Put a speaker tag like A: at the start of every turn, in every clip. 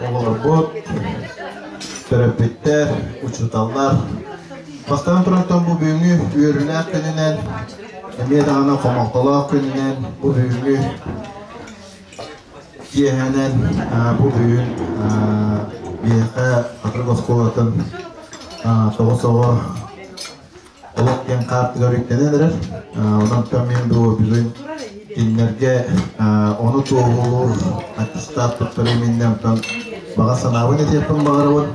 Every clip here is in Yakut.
A: Оҕолорбут, төрөппүттэр, учууталлар бастаан турантан бу бүгүҥҥү үөрүүлээх күнүнэн, эмиэ даҕаны хомолтолоох күнүнэн бу бүгүҥҥү киэһэнэн бу бүгүн биһиэхэ Хатырык оскуолатын тоҕус оҕо олох диэн хаартыгар үктэнэн эрэр. Онон мин бу бүгүн кинилэргэ ону туоһулуур аттестат туттарыым иннинэ онтон баҕа санаабын этиэхпин баҕарабын.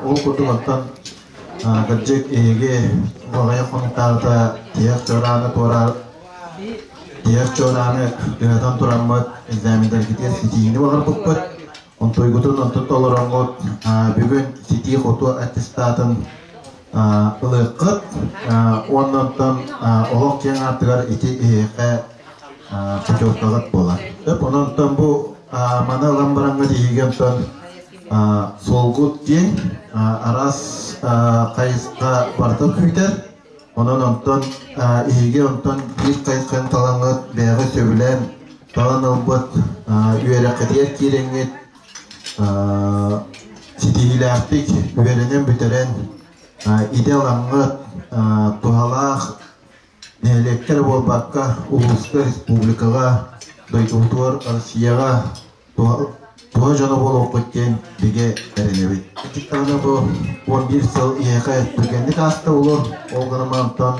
A: Ол курдук онтон кырдьык эһиги аҕыйах хонуктааҕыта тиһэх чуорааны туораар тиһэх чуорааны тыатан тураммыт экзамендэргитигэр ситиһиини баҕарбыппыт. Онтуйгутун онтун толороҥҥут бүгүн ситии-хоту аттестатын ылыаххыт уонна онтон олох киэҥ аартыгар ити эһиэхэ путевкаҕыт буолар. Онон онтон бу маны ылан бараҥҥыт иһиги онтон суолгут киэҥ, араас хайысха барыта күүтэр. Онон онтон эһиги онтон биир хайысханы талаҥҥыт бэйэҕит сөбүлээн талан ылбыт үөрэххитигэр киирэҥҥит ситиһиилээхтик үөрэнэн бүтэрэн идэ ылаҥҥыт туһалаах нэһилиэккэ эрэ буолбакка улууска, республикаҕа, дойдубутугар, Россияҕа туһа дьоно буолуохпут диэн бигэ эрэнэбит. Даҕаны бу 11 сыл иһиэхэ түргэнник ааста улур, ол гынан онтон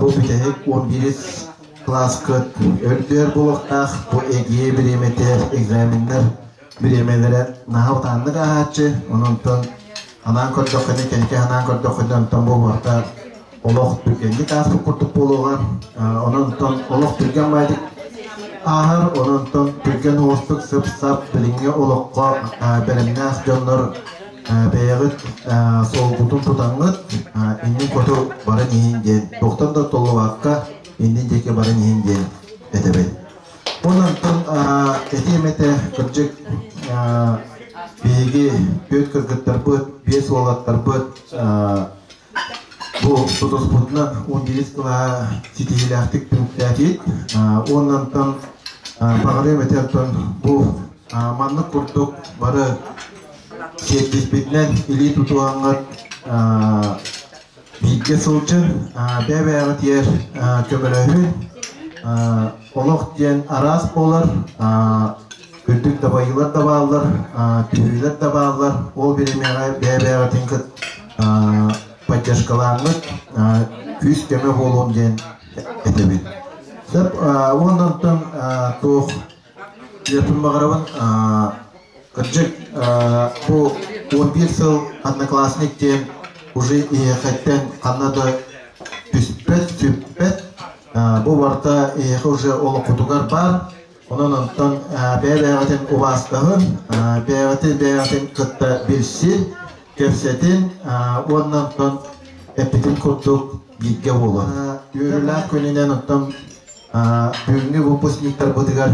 A: бу бүтэһик 11 кылааскыт үрдүөр буолуохтаах бу эгиэ бириэмэтигэр экзаменнар бириэмэлэрэ наһаа утааннык ааһааччы, онон анаан көрдөххүнэ, кэнники анаан көрдөххүнэ, онтон бу барыта олох түргэнник ааспыт курдук буолуоҕа. Онон олох түргэн баайдык ааһар, онон түргэн уостук сып-сап билиҥҥи олоххо бэлэмнээх дьоннор бэйэҕит суолгутун тутаҥҥыт иннин хоту баран иһин диэн туохтан да толлубакка иннин диэки баран иһин диэн этэбин. Онон этиэм этэ кырдьык биһиги түөрт кыргыттарбыт, биэс уолаттарбыт бу тутуспутунан 11 кылааһа ситиһиилээхтик түмүктээтибит. Уоннантан баҕарыам этэ оттон бу маннык курдук бары сиэттиспитинэн илии тутуһаҥҥыт бииргэ сылдьын, бэйэ-бэйэҕитигэр көмөлөһүн, олох диэн араас буолар, үрдүк дабайыылар да бааллар, түһүүлэр да бааллар, ол бириэмэҕэ бэйэ-бэйэҕитин поддержкалааҥҥыт күүс-көмө буолуом диэн этэбин. Сөп, уонна онтон туох диэхпин баҕарабын, кырдьык бу 11 сыл одноклассник диэн уже эһиэхэттэн ханна да түспэт, сүппэт. Бу барыта эһиэхэ уже олоххутугар баар. Онон онтон бэйэ-бэйэҕитин убаастаһын, бэйэҕитин бэйэҕитин кытта билсин, кэпсэтин уонна онтон эппитим курдук бииргэ буолун. Үөрүүлээх күнүнэн оттон бүгүҥҥү выпускниктарбытыгар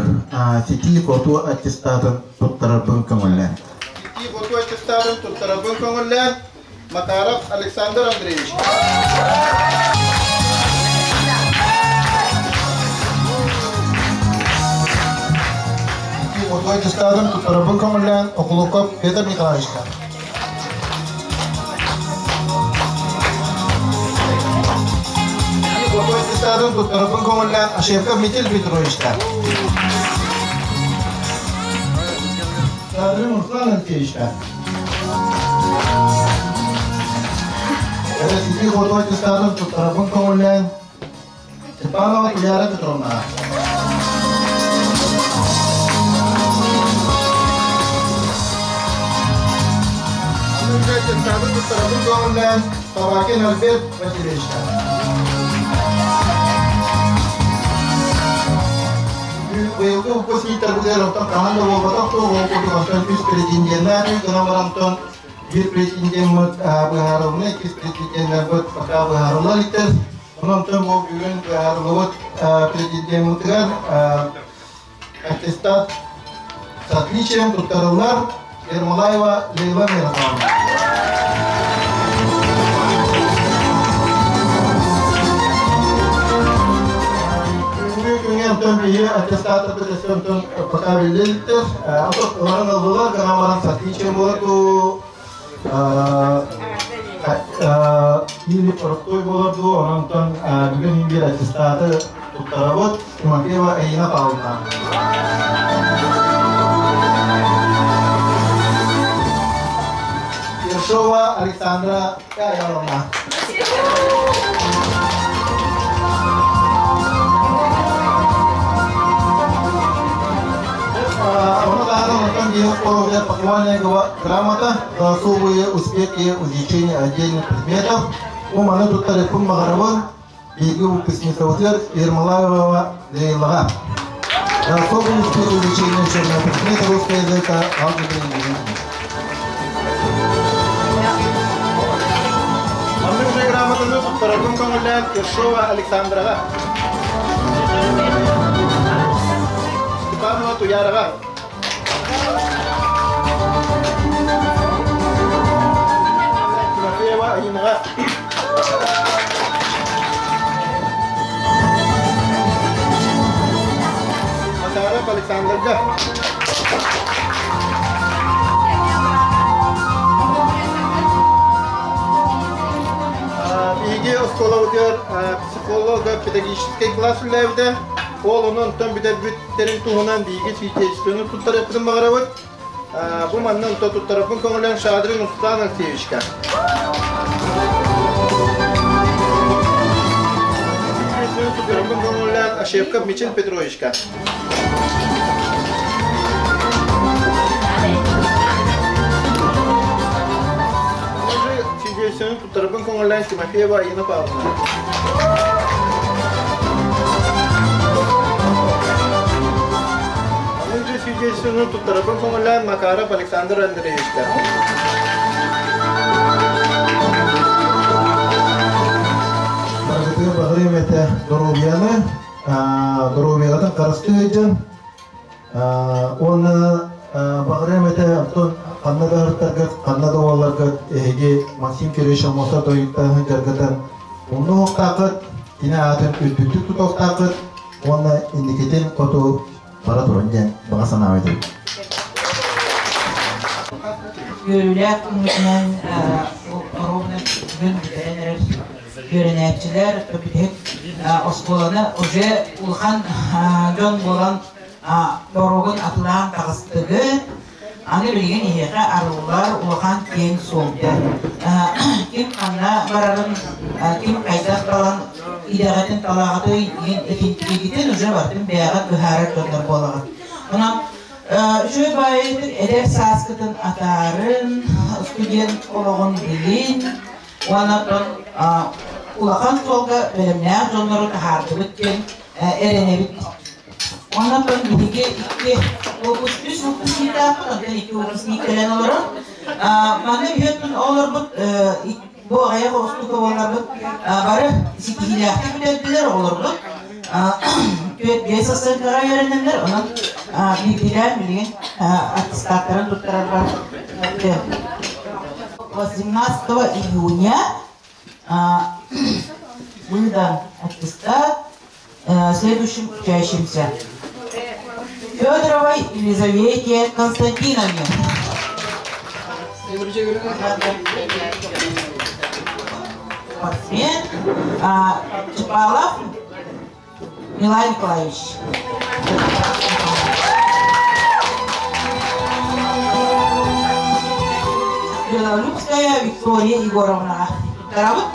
A: ситии-хотуу аттестатын туттарарбын көҥүллээн.
B: Ситии-хотуу аттестатын туттарарбын көҥүллээн Макаров Александр Андреевич.
A: Ситии-хотуу аттестатын туттарарбын көҥүллээн Окулуков Петр Николаевичка.
B: Ситии-хотуу аттестатын туттарарбын көҥүллээн Ашевков Митил Петровичка.
A: Садрин Руслан Алексеевичка. Ситии хотуой тыстаатын туттарабын көҥүллээн Степанова Туяра Петровна.
B: Тыстаатын туттарабын көҥүллээн Собакин Альберт Васильевичка.
A: Быйылгы выпускниктарбытыгар оттон хаһан да буолбатах туох ол курдук онтон үс претенденнээх гынан барантон биир претендеммыт быһаарылына, иккис претенденнэрбит пока быһаарылла иликтэр. Онон бу бүгүн быһаарыллыбыт претендеммытыгар аттестат с отличием туттарыллар Ермолаева Лейла Мирославовна.
B: Күҥҥэ онтон биһи аттестаттарбыт өссө онтон Пока биллиликтер. Ыларын ыллылар, гынан баран сатыычы буолар дуу, или простой буолар дуу, онон бүгүн ингер аттестаты туттарабыт. Тимофеева Эйина Павловна. Ершова Александра Каяловна. Похвальная грамота за особые успехи в изучении отдельных предметов. Бу маны туттарыппын баҕарабын бииргэ выпускниковтар Ермолаева Лейлаға. За особые успехи в изучении учебного предмета русского языка, алгебры и Маннык же грамотаны туттараргын көҥүллээн Ершова Александраға. Степанова Туяраға. Тимофеева Аинаға. Макаров Александрга. Биһиги оскуолабытыгар психолого-педагогическай класс үлэлээбитэ. Ол онон онтон бүтэрбүттэрин туһунан биһиги свидетельствоны туттарыахпытын баҕарабыт. Бу манна онто туттарарбын көҥүлээн Шадрин Руслан Алексеевичка. Туттарарбын көҥүллээн Ошепков Мичил Петровичка. Свидетельствоны туттарарбын көҥүллээн Тимофеева Инна Павловна. Свидетельствоны туттарарбын көҥүллээн Макаров Александр Андреевичка.
A: Баргытыгар баҕарыам этэ доруобуйаны, доруобуйаҕытын харыстыы сылдьан, уонна баҕарыам этэ оттон ханна да ыһыктаргыт, ханна да уолларгыт эһиги Максим Кириллович Аммосов дойдутааһын дьаргытан умнуохтааххыт, кини аатын үрдүктүк тутуохтааххыт уонна инникитин хоту бара турун диэн баҕа санаам этим.
C: Үөрүүлээх күммүтүнэн ровно бүгүн бүтэрэн эрэр үөрэнээччилэр бүтэһик оскуоланы уже улахан дьон буолан боруогун атылаан таҕыстыгыт. Аны билигин эһиэхэ арыллар улахан киэҥ суолга. Ким ханна барарын, ким хайдах талан идэҕитин талааҕытый итинтигитин уже бартын бэйэҕит быһаарар дьоннор буолаҕыт. Онон үчүгэй баайытык эдэр сааскытын атаарын, студент олоҕун билин, уонна улахан суолга бэлэмнээх дьоннору таһаардыбыт диэн эрэнэбит. Онон биһиги икки выпуск, үс выпускниктаахпыт, онтон икки выпускник кэлэн олорор. Манна бүөттүн олорбут бу аҕыйах оҕустука буоларбыт бары ситиһиилээхтик бүтэрдилэр оҕолорбут. Түөрт биэс сылга үөрэнэллэр, онон биирдиилээн билигин аттестаттарын туттарарбар 18 июня выдан аттестат следующим учащимся. Федоровой Елизавете Константиновне. Спортсмен Чапалов Милай Николаевич. Белолюбская Виктория Егоровна. Тарабыт?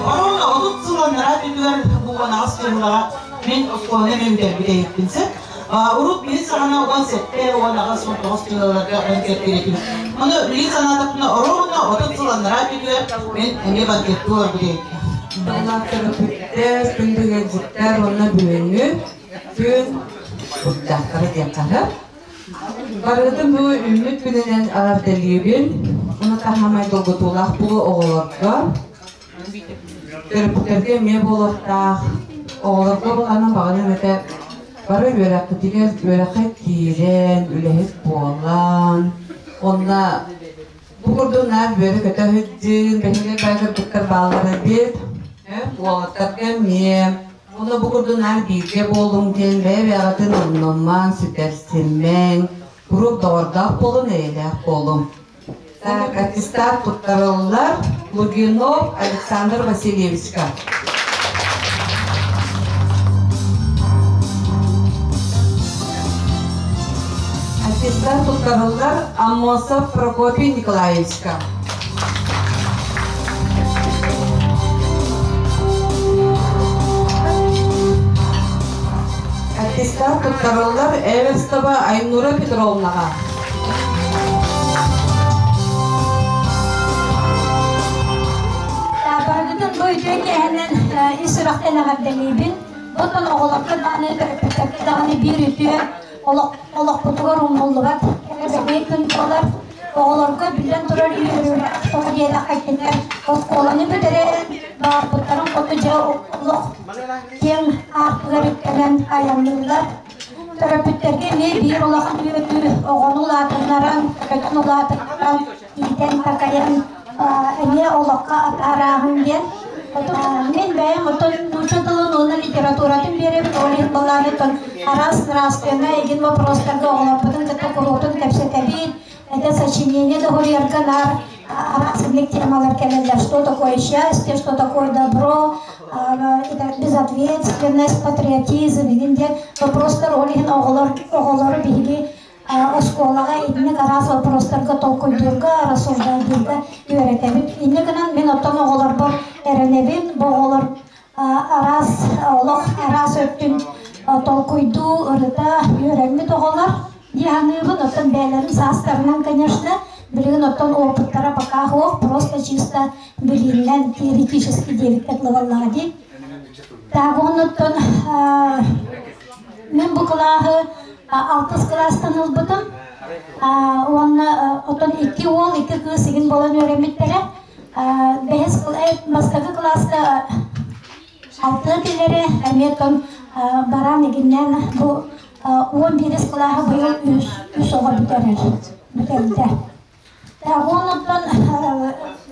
C: Оруна 30 сыланнара түтүгэр буган ас мен оскуоланы мен бүтэрбитейиппинсе. Урут били саҕана 17, 18, 19 дьылларга банкеттир этим. Ону били санаатахпына оруна 30 сыланнара түтүгэр мен эмиэ банкеттуу олорбут
D: Төрөппүттэр, күндүгэрдиттэр уонна бүгүҥҥү күн куттаахтара диэн хаһы. Барытын бу үүммүт күнүнэн эҕэрдэлиибин. Уну таһамай долгутуулаах бу оҕолорго. Төрөппүттэргэ эмиэ буолуохтаах. Оҕолорго буланан баҕарым этэ бары үөрэхпитигэр үөрэххэ киирэн, үлэһит буолан, онно бу курдук наар үөрэ-көтө сылдьыын, бэһиҥҥэ кыргыттар бааллара эбит. Уолаттарга эмиэ. Онно бу курдук наар бииргэ буолуҥ диэн бэйэ-бэйэҕитин умнумаҥ, сүтэрсимэҥ, куруук доҕордоох буолуҥ, эйэлээх буолуҥ. Так, аттестат туттарыллар Лугинов Александр Васильевичка. Аттестат туттарыллар Аммосов Прокопий Николаевичка. Аттестат туттарыллар Эверстова Айнура Петровнаҕа.
E: Барыгытын бу үтүө киэһэнэн ис сүрэхтэн эҕэрдэлиибин. Оттон оҕолорго даҕаны, төрөппүттэргэ даҕаны биир үтүө олохпутугар умнуллубат кэрэ күн буолар. Оҕолорго биллэн турар үөрүүлээх тоҕо диэтэххэ кинилэр оскуоланы бүтэрэн, баарбыттарын хоту дьэ олох киэҥ аартыгар үктэнэн айанныыллар. Төрөппүттэргэ эмиэ биир улахан үөрүү оҕону улаатыннаран, төрөтөн улаатыннаран, иитэн-такайан эмиэ олоххо атаарааһын диэн. Мин бэйэм оттон нуучча тылын уонна литературатын биэрэбин, ол иһин былаанытын араас нравственнай игин вопростарга оҕолорбутун кытта куруутун кэпсэтэбит. Это сочинение доҕуруйарга наар араас инник темалар кэлэллэр. Что такое счастье, что такое добро, безответственность, патриотизм игин диэн вопростар ол иһин оҕолор оҕолору биһиги оскуолаҕа итинник араас вопростарга толкуйдуурга, рассуждайдыырга үөрэтэбит. Инньэ гынан мин оттон оҕолорбор эрэнэбин, бу оҕолор араас олох араас өттүн толкуйдуу, ырыта үөрэммит оҕолор дии саныыбын. Оттон бэйэлэрин саастарынан, конечно, билигин оттон опыттара пока суох, просто чисто билииннэн теоретически диэбиккэ дылы дии. Так, оннуттан Мин бу кылааһы алтыс кылаастан ылбытым. Уонна оттон икки уол, икки кыыс игин буолан үөрэммиттэрэ. Бэһис бастакы кылааска алтыа тилэри эмиэ оттон баран игиннээн бу 11 кылааһы быйыл үс оҕо бүтэрэр бүтэрдэ. Оннуттан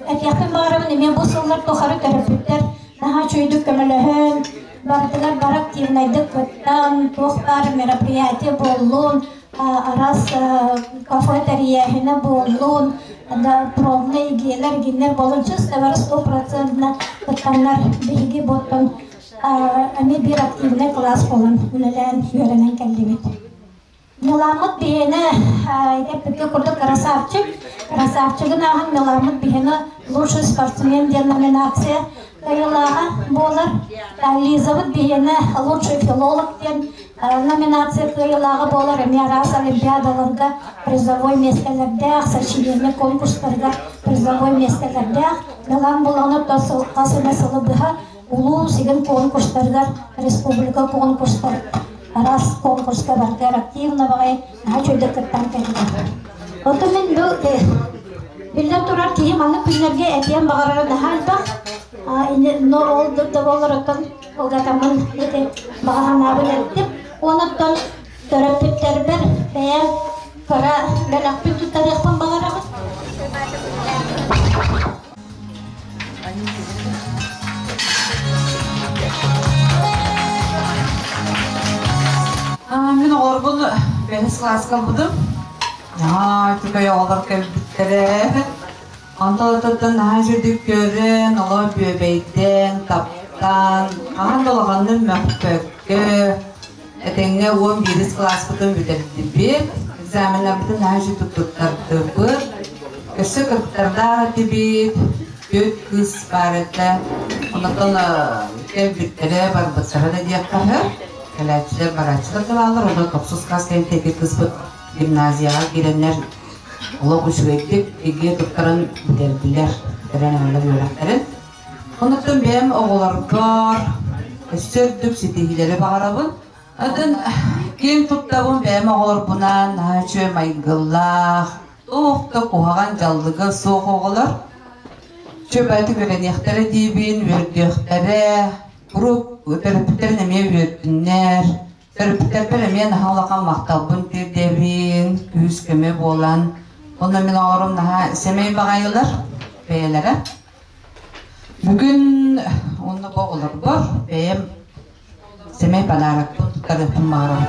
E: этиэхпин баҕарабын эмиэ бу сыллар тухары төрөппүттэр наһаа үчүгэйдик көмөлөһөн, барытыгар бары активнайдык кыттан, туох баар мероприятие буоллун, араас кафе тэрийээһинэ буоллун, да пробный игиэлэр гиннэр буоллун, чисто бары стопроцентно кыттаннар биһиги буоттан эмиэ биир активнай кылаас буолан үлэлээн үөрэнэн кэллибит. Миламмыт биһиэнэ эппиккэ курдук красавчик. Красавчигын ааһан Миламмыт биһиэнэ лучший спортсмен диэн номинация кыайыылааҕа буолар. Лизабыт биһиэнэ лучший филолог диэн номинация кыайыылааҕа буолар. Эмиэ араас олимпиадаларга призовой миэстэлэрдээх, сочинение конкурстарыгар призовой миэстэлэрдээх. Милан буланы хас эмэ сылы быһа улуус игин конкурстарыгар, республика конкурстар араас конкурска барытыгар активно баҕайы наһаа үчүгэйдик кыттан кэллим. Оттон мин бу биллэн турар киһи маннык күннэргэ этиэн баҕарара наһаа элбэх. Но ол да буоллар оттон ылгатаммын ити баҕа санаабын эттим. Онуттан төрөппүттэрбэр бэйэм кыра бэлэхпин туттарыахпын баҕарабын.
D: Мин оҕолорбун бэһис кылааска ылбытым. Наһаа үчүгэй оҕолор кэлбиттэрэ. Онтон отуттан наһаа үчүгдүк көрөн, олор бүөбэйдээн, таптаан, хаһан да улаханнык мөхпөккө, этэҥҥэ 11 кылааспытын бүтэрдибит. Экзаменнарбытын наһаа үчүгдүк туттардыбыт. Өссө кыргыттардаах этибит, түөрт кыыс баар этэ. Онтон кэлбиттэрэ, барбыттара да диэххэ сөп. Кэлээччилэр, барааччылар да бааллар. Онон тохсус класс кэнниттэн кыыспыт гимназияҕа киирэннэр олох үчүгэйдик ЕГЭ туттаран бүтэрдилэр, бүтэрэн ыллар үөрэхтэрин. Онуттан бэйэм оҕолорбор өссө үрдүк ситиһиилэри баҕарабын. Атын ким туттабын бэйэм оҕолорбунаан наһаа үчүгэй майгылаах, туох да куһаҕан дьаллыга суох оҕолор. Үчүгэй үөрэниэхтэрэ диибин, үөрдүөхтэрэ, куруук төрөппүттэрин эмиэ үөрдүннэр. Төрөппүттэрбэр эмиэ наһаа улахан махталбын тиэрдэбин, күүс-көмө буолан. Онно мин оҕолорум наһаа сэмэй баҕайылар бэйэлэрэ. Бүгүн уонна бу оҕолорбор бэйэм сэмэй подарокпын туттарыахпын баҕарабын.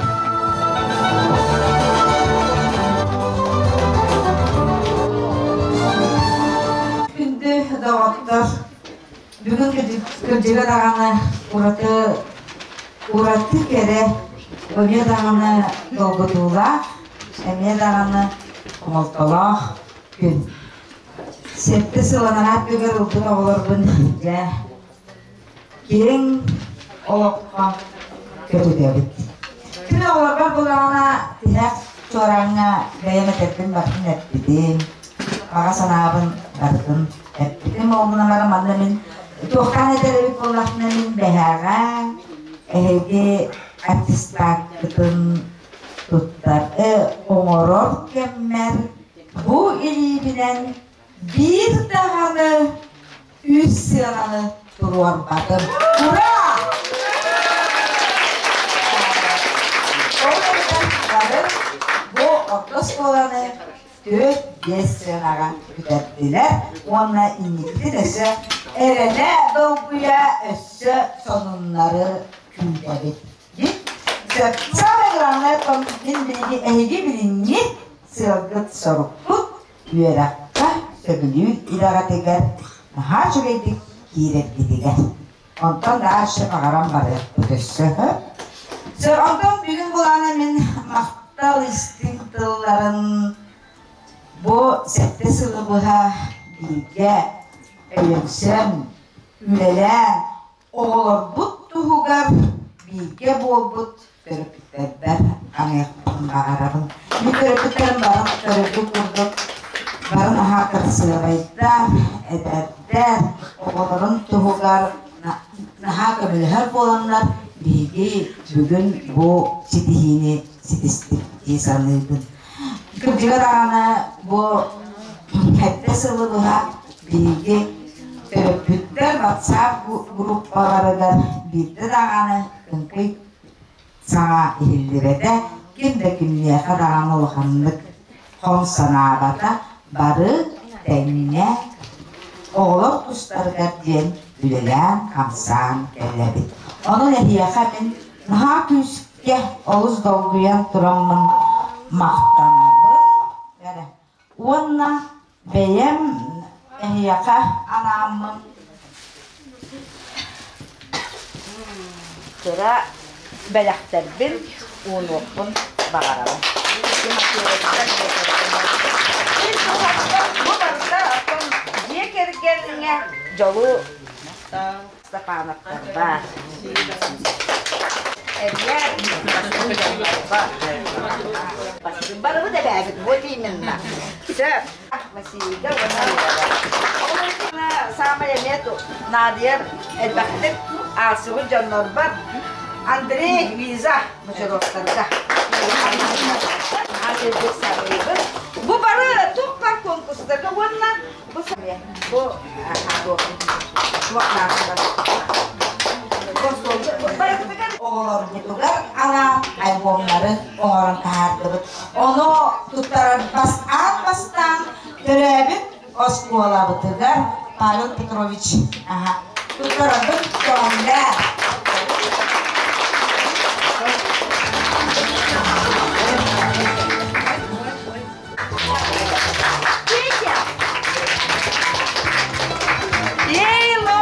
D: Күндү доҕоттор, бүгүн кырдьыга даҕаны ураты ураты кэрэ, эмиэ даҕаны долгутуулаах, эмиэ даҕаны хомолтолоох күн. Сэттэ сыл анараа өттүгэр ылбыт оҕолорбун дьэ киэҥ олоххо көтүтэбит. Күн оҕолорбор булаҕына тиһэх чуорааҥҥа бэйэм этэрбин барытын эппитим, баҕа санаабын барытын эппитим. Ол гынан баран манна мин туохтаан этэр эбит буоллахпына мин бэһээҕэ эһиги аттестаккытын туттар оҥорор кэммэр бу илиибинэн биир даҕаны үс сыананы туруорбатым. Ура! Ол эбэтэр бары бу орто оскуоланы 4-5 сыанаҕа бүтэрдилэр уонна инникитин өссө эрэнэ долгуйа өссө сонуннары күүтэбит. Самое главное, мин билиги эһиги билиҥҥи сыалгыт-соруккут үөрэххэ сөбүлүүр идэҕитигэр наһаа үчүгэйдик киирэргитигэр. Онтон дальше баҕаран барыахпыт өссө. Онтон бүгүн булаана мин махтал истиҥ тылларын бу сэттэ сылы быһа бииргэ өйөнсөн, үлэлээн Оҕолорбут туһугар бииргэ буолбут төрөппүттэрбэр аныахпын баҕарабын. Мин төрөппүттэрим бары төрөппүт курдук бары наһаа кырасыабайдар, эдэрдэр, оҕолорун туһугар наһаа көмөлөһөр буоланнар биһиги бүгүн бу ситиһиини ситистик дии саныыбын. Кырдьыга даҕаны бу сэттэ сылы быһа биһиги төрөппүттэр WhatsApp группаларыгар биирдэ даҕаны кыҥкый саҥа иһиллибэтэ, ким да кимиэхэ даҕаны улаханнык хом санаабата, бары тэҥҥэ оҕолор тустарыгар диэн үлэлээн-хамсаан кэллэбит. Онон эһиэхэ мин наһаа күүскэ олус долгуйан тураммын махтанабын. Уонна бэйэм эһиэхэ анааммын кыра бэлэхтэрбин уунуохпун баҕарабын.
F: Бу барыта оттон дьиэ кэргэҥҥэ дьолу Степановтарба. Эмиэ Барыбыт эбээбит, вот именно. Все. Василийга уонна Самое эмиэ наадыйар элбэхтик аасыбыт дьоннорбор Андрей Виза Мочаровтарга. Бу бары туох бар конкурстарга уонна бу бу
C: Оҕолорбутугар анаан альбомнары оҥорон таһаардыбыт. Ону туттарар бас аан бастаан төрөөбүт оскуолабытыгар Павел Петрович аха туттарабыт көҕүлээ.
F: Петя! Лейло!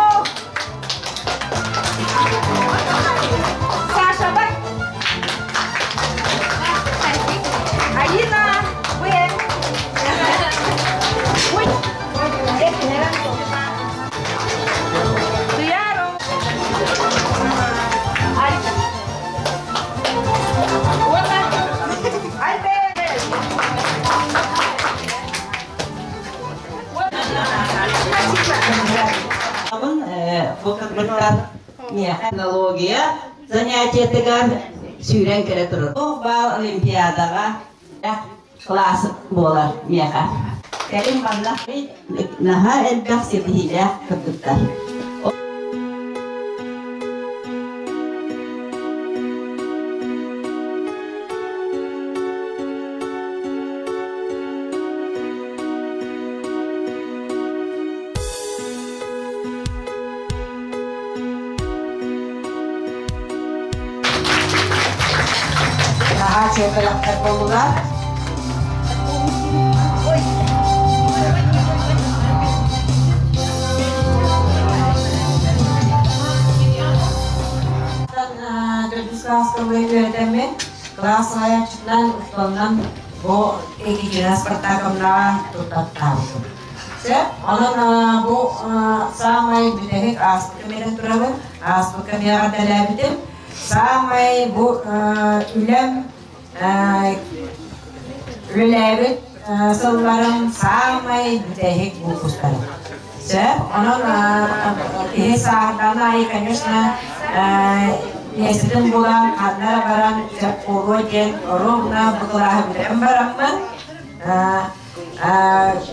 F: Саша, бар! Алина, вы! Ой! Туяру!
G: Бу кыргыттар миэхэ технология занятиетыгар сүүрэн кэлэ турар. Туох баар олимпиадаҕа кылаас буолар миэхэ. Кэлин манна наһаа элбэх ситиһиилээх кыргыттар.
D: Наһаа бэлэхтэр буоллулар. Төрдүс кылааска үөрэтэммин, кылаас салайааччытынан, учууталынан бу Екатерина Спартаковнаҕа туттартаабытым. Сөп, онон бу саамай бүтэһик ааспыт кэмигэр турабын, ааспыт кэмигэр дэлээбитим. Саамай бу үлэм үлэлээбит сылларым саамай бүтэһик выпустарым. Сөп, онон киһи сааһырдаҕын аайы, конечно, миэстэтин булан, ханна эрэ баран сөп буолуо диэн ровно бу кылааһы бүтэрэн бараммын,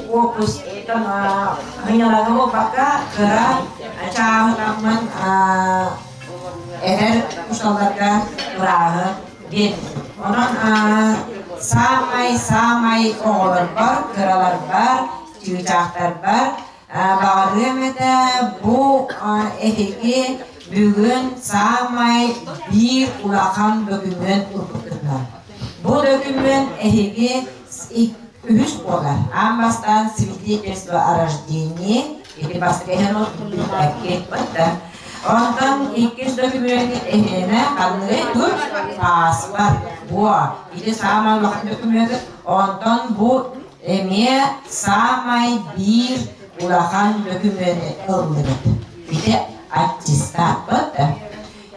D: уоппустан сынньалаҥы буолбакка, кыра чааһынаммын эдэр учууталларга ырааһы биэрдим. Онон саамай-саамай оҕолорбор, кыраларбар, чыычаахтарбар баҕарыам этэ бу эһиги бүгүн саамай биир улахан документ ылбыккытынан. Бу документ эһиги үһүс буолар. Аан бастаан свидетельство о рождении ити бастакы иһэн билбэккит да. Онтон иккис документ эһиэнэ ханныгый тут паспорт. Буо. Ити саамай улахан документ. Онтон бу эмиэ саамай биир улахан документ ыллыбыт. Ити аттестаппыт да.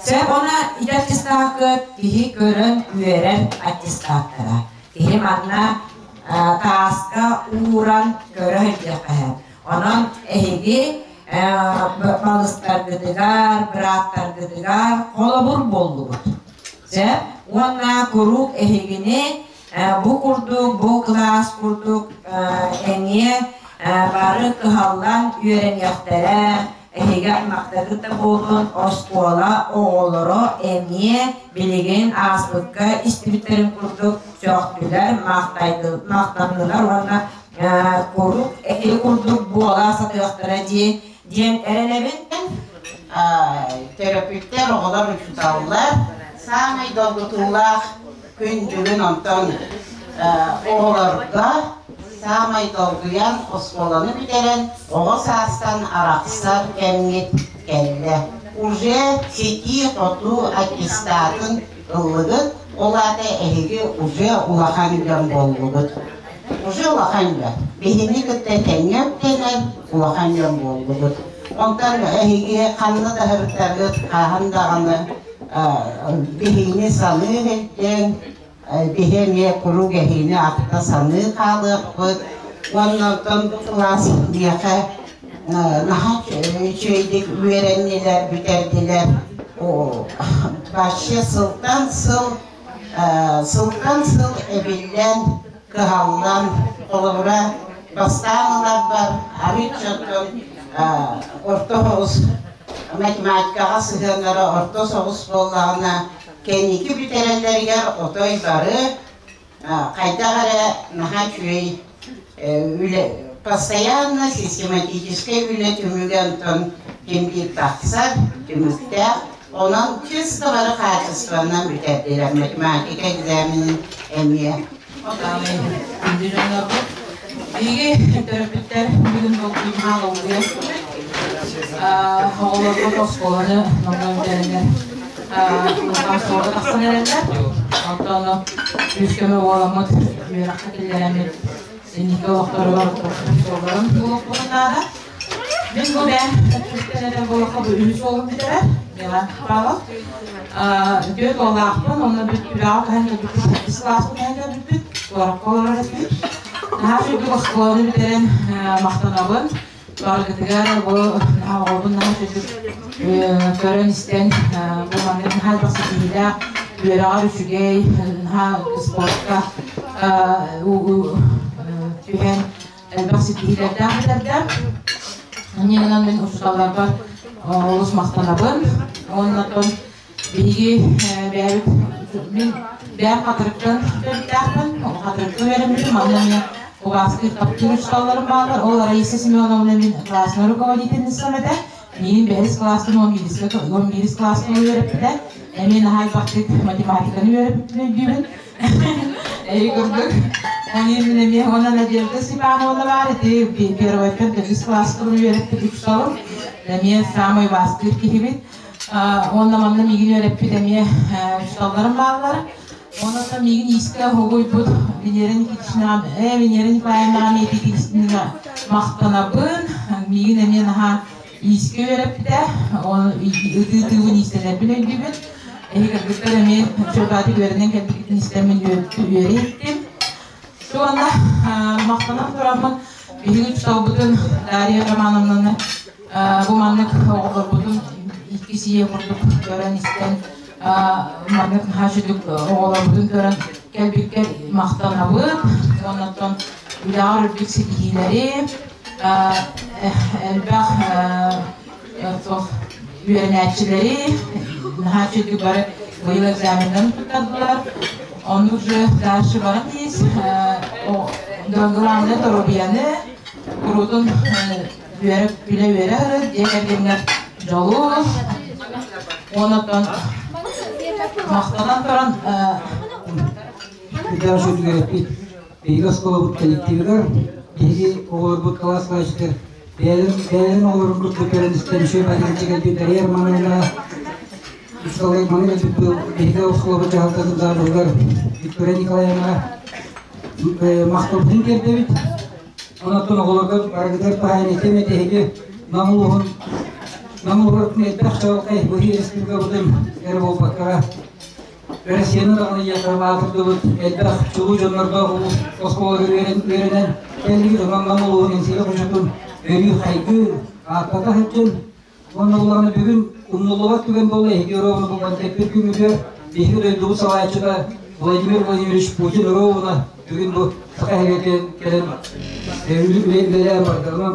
D: Сөп она ити аттестаккыт киһи көрөн үөрэр аттестаттара. Киһи манна тааска ууран көрө сылдьыахха Онон эһиги балыстаргытыгар, бырааттаргытыгар холобур буоллугут. Сөп? Уонна куруук эһигини бу курдук, бу кылаас курдук эмиэ бары кыһаллан үөрэниэхтэрэ, эһиги аймахтаргыт да буоллун, оскуола оҕолоро эмиэ билигин ааспыкка истибиттэрин курдук сөхтүлэр, махтаннылар уонна куруук эһиги курдук буола сатыахтара дии диэн эрэнэбин.
H: Төрөппүттэр, оҕолор, учууталлар саамай долгутуулаах күн бүгүн онтон оҕолорго саамай долгуйан оскуоланы бүтэрэн оҕо саастан арахсар кэмҥит кэллэ. Уже ситии-хотуу аттестатын ыллыгыт, ол аата эһиги уже улахан дьон буоллугут. Уже улахан дьон. Биһини кытта тэҥҥэ үктэнэн улахан дьон буоллугут. Онтон эһиги ханна да сырыттаргыт хаһан даҕаны биһигини саныы сылдьыҥ, биһи эмиэ куруук эһигини ахта саныы хаалыахпыт. Уонна оттон бу кылаас миэхэ наһаа үчүгэйдик үөрэннилэр, бүтэрдилэр. Вообще сылтан сыл сылтан сыл эбиллэн, кыһаллан, холобура, бастаан ыларбар арыычча оттон орто соҕус математикаҕа сыһыаннара орто соҕус буоллаҕына, кэнники бүтэрэллэригэр отой бары хайдах эрэ наһаа үчүгэй үлэ постоянно систематическай үлэ түмүгэ онтон ким биир тахсар түмүктээх онон чисто бары хаачыстыбанан бүтэрдилэр математика экзаменин эмиэ.
C: Биһиги төрөппүттэр бүгүн долгуймаал олуйар оҕолорбут оскуоланы номнуо бүтэрэннэр оскуолаҕа тахсан эрэллэр. Онтон күүс-көмө буоламмыт үөрэххэ киллэрэммит инники олохторугар суолларын булуохпутун наада. Мин бу бэйэм этэр буоллахха бу үһүс уолум бүтэрэр, Милан Павлов. Түөрт уоллаахпын, онно бүт үлэҕэ көһөн кэлбиппит, сэттис кылааска көһөн кэлбиппит, куоракка олорор этибит. Наһаа үчүгэй оскуоланы бүтэрэн махтанабын. Барыгытыгар бу оҕобун наһаа үчүгэй көрөн-истэн бу маннык наһаа элбэх ситиһиилээх, үөрэҕэр үчүгэй, наһаа спортка түһэн элбэх ситиһиилэрдээх бүтэрдэ. Инньэ мин учууталларбар олус махтанабын. Оннотон биһиги бэйэбит мин бэйэм Хатырыктан төрүттээхпин, Хатырыкка үөрэммитим, манна эмиэ убаастыыр таптыыр учууталларым бааллар. Ол Раиса Семеновна мин классный руководительницам этэ. Миин 5 класстан 11 класстан үөрэппитэ. Эмиэ наһаа элбэхтик математиканы үөрэппитин өйдүүбүн. Эйи курдук. Оны мин эмиэ онон Надежда Степановна баар ити первойтан 4 класстан үөрэппит учууталым. Эмиэ самый бастыыр киһибит. Онно манна миигин үөрэппит эмиэ учууталларым бааллар. Онон миигин иискэ хоҕуйбут Венера Никитичнаҕа, Венера Николаевнаҕа Никитичнаҕа махтанабын. Миигин эмиэ наһаа иискэ үөрэппитэ. Ытыы-ытыыбын иистэнэрбин өйдүүбүн. Эһи кыргыттар эмиэ чөкаатык үөрэнэн кэлбиккитин истэммин үөрэ иһиттим. Уонна махтанан тураммын биһиги учууталбытын Дарья Романовнаны бу маннык оҕолорбутун икки сийэ курдук көрөн истэн маннык наһаа үчүгэй оҕолорбутун көрөн кэлбиккэр махтанабыт. Оннуттан үлэҕэр үрдүк ситиһиилэри, элбэх үөрэнээччилэри наһаа үчүгэй бары быйыл экзаменнарын туттардылар. Оннук уже дальше баран тиис. Главное доруобуйаны куруутун үөрэ күлэ үөрэ ырыт, дьиэ кэргэҥҥэр дьолу, онотон махтанан туран
I: Үтэ шүтүгэр биһиги оскуолабыт коллективигэр, биһиги оҕолорбут кылаас бэйэлэрин оҕолорун курдук көрөн истэн үчүгэй баҕайы кэлбит Дария Романовна учууталлар маны кэлбит биһиги оскуолабыт дьаһалтатын заалыгар Виктория Николаевна махталбытын тиэрдэбит. Онон оҕолорго барыгытыгар таһайын этим эһиги Нам улууһун Нам улууһун элбэх чаҕылхай быһыы республикабытын эрэ буолбакка Россияны даҕаны аатырдыбыт элбэх чулуу дьоннордоох улуус оскуолаларыгар үөрэнэн кэллигит. Онон Нам улууһун Эҥсиэли хочотун өрүү хайгыы ааттата сылдьын. Уонна буллаҕына бүгүн умнуллубат түгэн буолла эһиги оруобуна булган кэлбит күҥҥүтүгэр биһиги дойдубут салайааччыта Владимир Владимирович Путин оруобуна бүгүн бу Саха эһигэтин кэлэн үлэлээн барда. Онон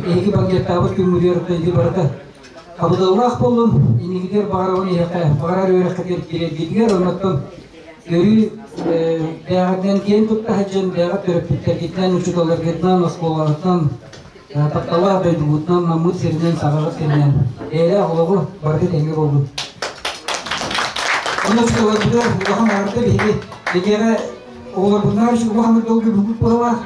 I: эһиги банкеттаабыт күҥҥүтүгэр эһиги барыта абыдаллаах буоллун, иннигитигэр баҕарабын эһиэхэ баҕарар үөрэххитигэр киирэргитигэр, оннуттан өрүү бэйэҕитинэн киэн тутта сылдьан, бэйэҕит төрөппүттэргитинэн, учууталларгытынан, оскуолаҕытынан, тапталлаах дойдубутунан, наммыт сиринэн, саҕаҕыт сиринэн эйэлээх олоҕу барыта тэҥҥэ буоллун. Онно учууталларбытыгар улахан аҕарда биһиги эдиэҕэ оҕолорбутунаар улахан долгу бүгүт буолалаах.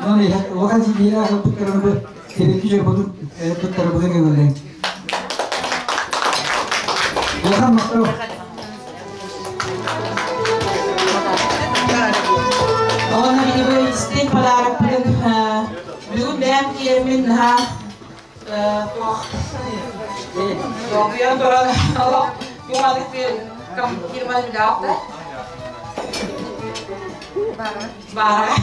I: Онон улахан ситиһиилээх ылбыттарына Тэбэки дьорбутун туттарбытын көҥүллэҥ. Улахан махтал.
C: Онно биһиги истиҥ подарокпытын бүгүн бэйэм киэммин наһаа туох долгуйан туран олох кирман билэҕит Баараҕай.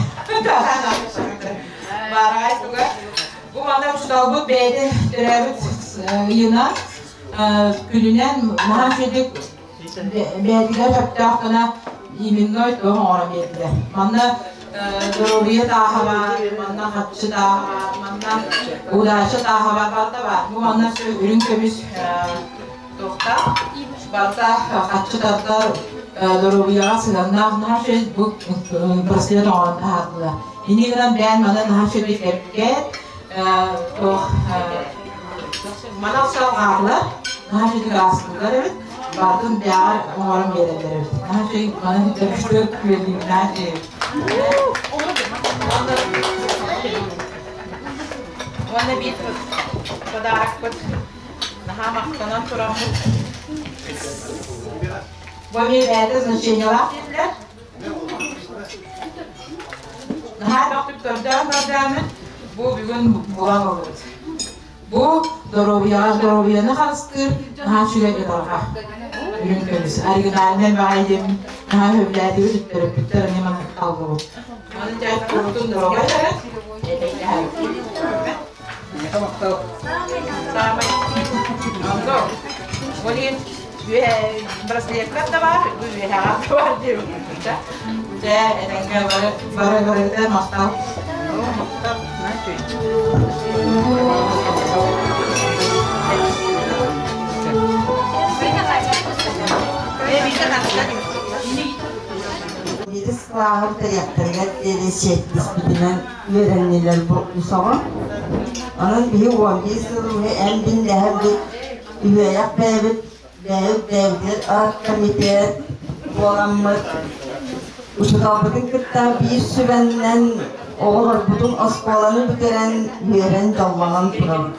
C: Баараҕай туга. Бу манна учууталбыт бэйэтэ төрөөбүт ыйынан күнүнэн наһаа үчүгэйдик бэйэтигэр сөптөөх гына именной туох оҥорон биэрдилэр. Манна доруобуйа тааһа баар, манна хаччы тааһа баар, манна удача тааһа баар, барыта баар. Бу манна үрүҥ көмүс туохтаах барыта хаччы тардар доруобуйаҕа сыһыаннаах наһаа үчүгэй бу браслет оҥорон таһаардылар. Ини гынан бэйэн маны наһаа үчүгэйдик эппэт туох маны салҕаатылар наһаа үчүгэйдик аастылар эбит барытын бэйэҕэр оҥорон биэрэллэр эбит. Наһаа үчүгэй маны күөллүүр наһаа үчүгэй. Уонна биир подарокпыт наһаа махтанан тураммыт бу эмиэ бэйэтэ значениелаах диэтилэр. Наһаа элбэхтик көрдөөн көрдөөнмүт бу бүгүн булан ыллыбыт. Бу доруобуйаҕа доруобуйаны харыстыыр наһаа үчүгэй ытарҕа. Үрүҥ көмүс оригинальнай баҕайы диэн наһаа сөбүлээтибит төрөппүттэр эмиэ маны таллыбыт. Маны дьэ куруутун доруобай эрэ Саамай онно ол иһин браслеттар да баар, үөһэҕэ да баар диэбит. Дьэ, этэҥҥэ бары бары барыта махтал.
H: Биирис кылааһым дириэктэригэр диэри сиэттиспитинэн үөрэннилэр бу үс оҕо.
J: Онон биһи 11 сыл уһу эн биннэһэрбит, үһүөйэх бэйэбит бэйэбит бэйэбитигэр арт комитет буоламмыт учууталбытын кытта биир сүбэннэн оҕолорбутун оскуоланы бүтэрэн үөрэн дьоллонон турабыт.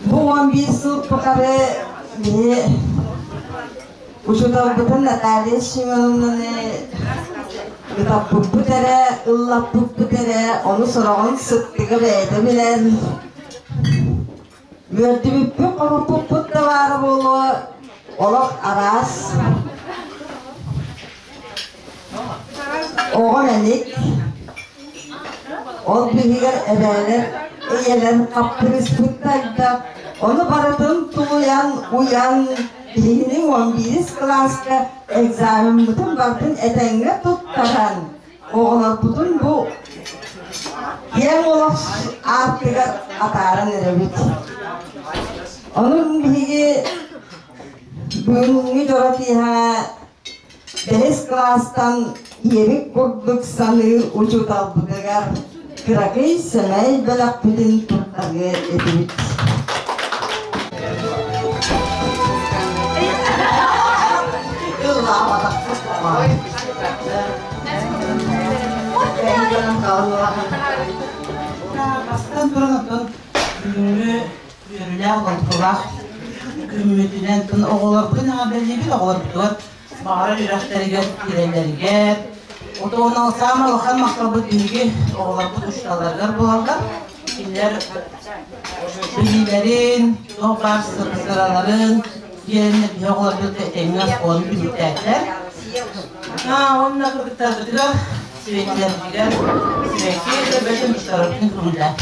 J: Бу 11 сыл тухары биһи учууталбытын Наталья Семеновнаны ытаппыппыт эрэ, ыллаппыппыт эрэ, ону сороҕун сыттыга бэйэтэ билэн үөрдүбүппүт, хомоппуппут да баара буолуо, олох араас. Оҕо мэник, ол быыһыгар эбээлэр, ийэлэр хаппырыспыттар да, ону барытын тулуйан, уйан, биһигини 11 кылааска экзамеммытын барытын этэҥҥэ туттаран, оҕолорбутун бу киэҥ олох аартыгар атааран эрэбит. Онон биһиги бүгүҥҥү дьоро киэһэ бэһис кылаастан ийэбит курдук саныыр учууталбытыгар кыракый сэмэй бэлэхпитин туттарыа этибит.
C: Бастан туран оттон бүгүҥҥү үөрүүлээх олоҥхолоох күммүтүнэн оҕолорбутун эҕэрдэлиибит оҕолорбутугар баҕарар үрэхтэригэр киирэллэригэр отуона саамай улахан махталбыт биһиги оҕолорбут учууталларыгар буолаллар кинилэр билиилэрин туох баар сыраларын биэрэннэр биһи оҕолорбут этэҥҥэ оскуоланы түмүктээтилэр уонна кыргыттарбытыгар сибэккилэрбитигэр сибэкки бөтөн туттарарбытын көҥүллээх.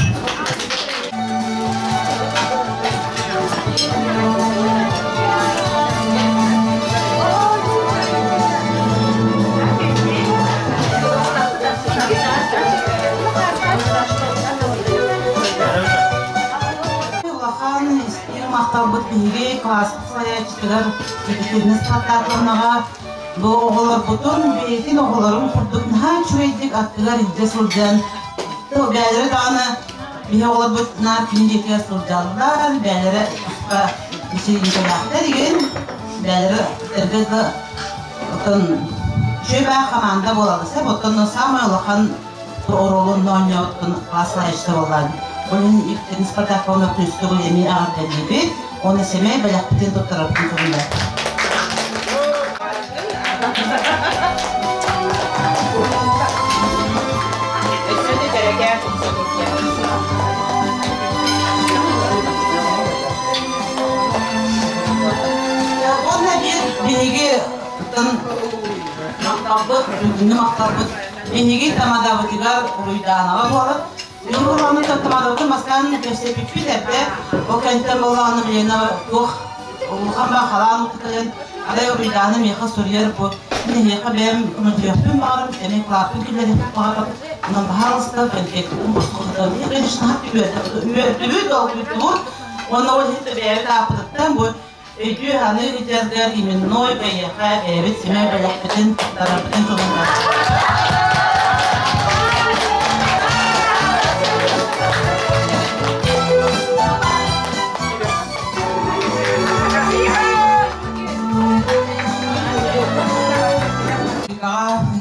C: Улахан истиҥ махталбыт биһиги класспыт салайааччытыгар Екатерина Спартаковнаҕа Бу оҕолорбутун бэйэтин оҕолорун курдук наһаа үчүгэйдик аттыгар илдьэ сылдьан, бэйэлэрэ даҕаны биһи оҕолорбут наар күн диэки сылдьаллар, бэйэлэрэ туспа вечеринкэлээхтэр игин, бэйэлэрэ эргэ да оттон үчүгэй баар хамаанда буолаллар сөп, оттон саамай улахан оруолун оонньообуттан класс салайааччыта буоллаан. Ол иһин Екатерина Спартаковна күнүскү эмиэ эҕэрдэлиибит, уонна сэмэй бэлэхпитин туттарарбытын көҥүллээх. Уонна биир биһиги махталбыт, бүгүҥҥү махталбыт биһиги тамадабытыгар Уруйдаанаҕа буолар. Мин ону тамадабытын бастаан кэпсэппиппит эрдэ, ол кэнниттэн буоллаҕына билиэнэ туох улахан баа халаан утутайан арай Уруйдаана миэхэ суруйар бу мин эһиэхэ бэйэм көмөлөһүөхпүн баҕарабын, эмиэ кылааппын киллэриэхпин баҕарабын, онон баһаалыста конфеттын босхо хатан конечно үөрдүбүт, долгуйдубут уонна ол иһин бэйэбит ааппытыттан бу өйдүү саныы сылдьаргар именной бэйиэхэ бэйэбит сэмэй бэлэхпитин туттарарбытын көҥүллээх.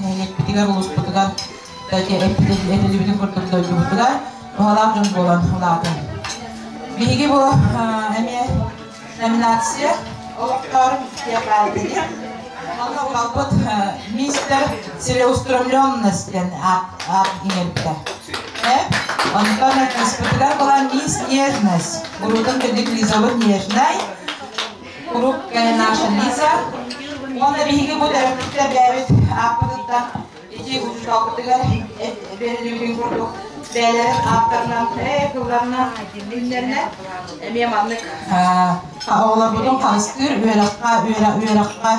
C: Нэһилиэкпитигэр, улууспутугар этиллибитин курдук дойдубутугар туһалаах дьон буолан улаатан. Биһиги бу эмиэ номинация олохтоор театральный Онно уолбут мистер целеустремленность диэн аат иҥэрбитэ. Онтон кыыспытыгар была мисс Нежность. Урутун кырдьык Лизабыт Нежнай. Курук наша Лиза. Уонна биһиги бу төрөппүттэр бэйэбит ааппытыттан ити учууталбытыгар бэриллибитин курдук бэйэлэрин ааттарынан тылларынан күннэринэн эмиэ маннык оҕолорбутун харыстыыр үөрэххэ үөрэххэ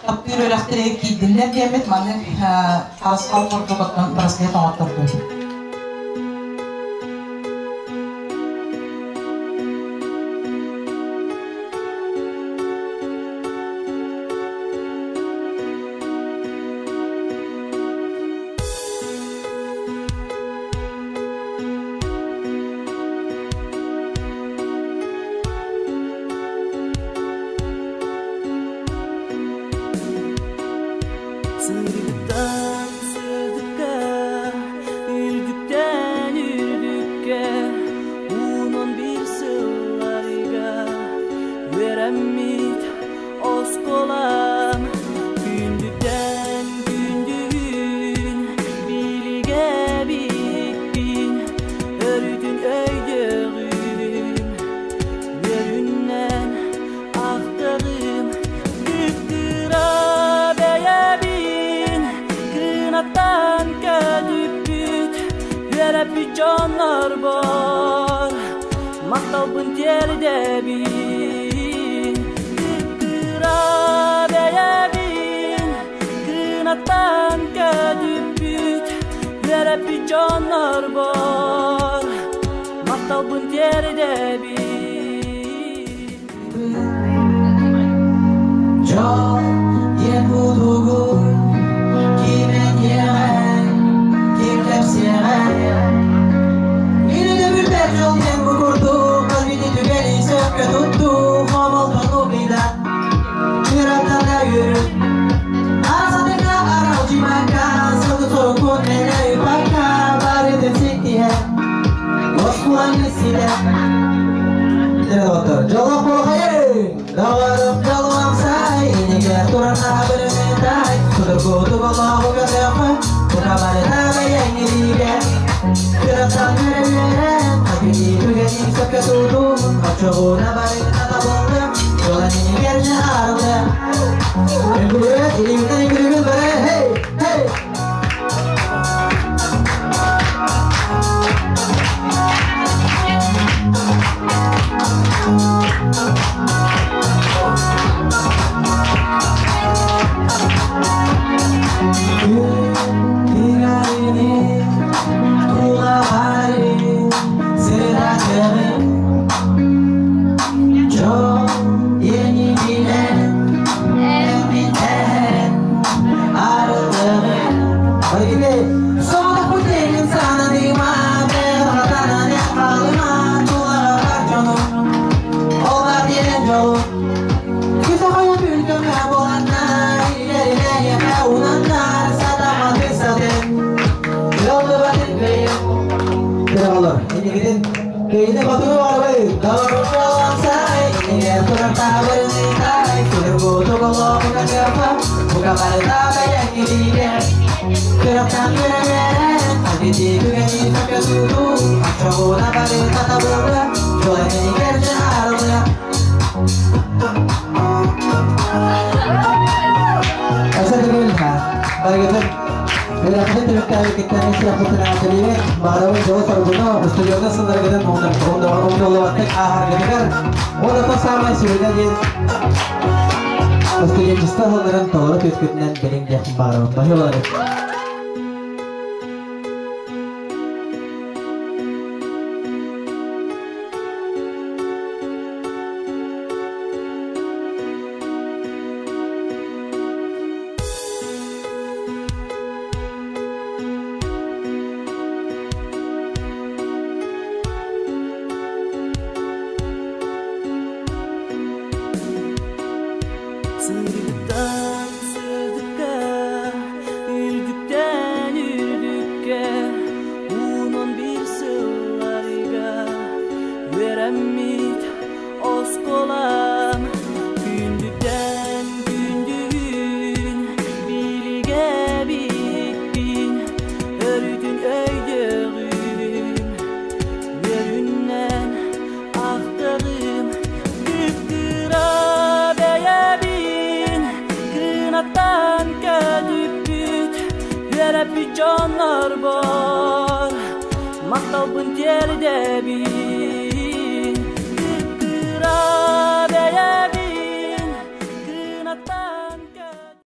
C: таптыыр үөрэхтэригэр киирдиннэр диэммит маннык харысхал курдук оттон браслет оҥоттордум.
K: Үөрэппит дьоннорбор Махталбын тиэрдэбин Кып-кыра бэйэбин Кынаттан көтүппүт Үөрэппит дьоннорбор Махталбын тиэрдэбин
L: Дьол диэн кутугун ким этиэҕэй, ким кэпсиэҕэй? Мин өйдөбүлбэр дьол диэн бу курдук, хас биирдии түгэни сөпкө туттуу, хомолтону билэн, ыыраттан үөрүү. Арасатыга аралдьыйбакка, сылгы-соруккун элэ ыыппакка, барытын ситтиһэн, оскуоланы ситэ.
B: Доҕоттор, дьоллоох буолуохайыҥ! Доҕорум дьолуом сай, иннигэр турар таабырынытай, судургутук олоҕу көрүөххэ, бука барыта бэйэҥ илиигэр. Кыраттан үөрэн, хас түгэни сөпкө тутуун, оччоҕуна барыта табыллыа, жолан иннигэр дьэ арыллыа. Үҥкүлүөт, илиибитин үҥкүлүгүн бары, хей, хей! Күн тулаҕарын сыратыгын дьол диэни билэн эммитэн арыллыгын Соҕотохпут диэҥин сананыма, бэҕэҕэтанан хаалыма, тулаҕар дьону, ол бар диэн дьолу. Күтэ хойут үлгөмө буоланнар, илэринэ унаннар, сатаматы сатын, Yollubatın köyü. Kiralar, иннигитин кыйыны хотугу барбай, доҕорум сай, иннигэр турар таабырынытай, судургутук олоҕу көрүөххэ, бука барыта бэйэҥ илиигэр. Кыраттан үөрэн, хас биирдии түгэни сөпкө тутуу, оччоҕуна барыта табыллыа, жол иннигэр дьэ арыллыа. Asa төгүл барыгытын Үөрэххитин түмүктээбиккиттэн ис сүрэхпиттэн баҕарабын дьолу соргуну, устудьуоннар сылларгытын умнуллубаттык ааһаргытыгар, уонна саамай сүрүнэ диэн студенчество сылларын толору түөскүтүнэн билиҥ диэхпин баҕарабын. Баһыылары.
K: Сырдыктан сырдыкка, үрдүктэн үрдүккэ, 11 сылларга үөрэммит оскуолам күндүттэн күндүгүн билигэ бикпин өрүтүн өйдөҕүм үөрүнэн ахтарым кып-кыра бэйэбин кынаттан көтүппүт үөрэппит дьоннорбор махталбын тиэрдэбин.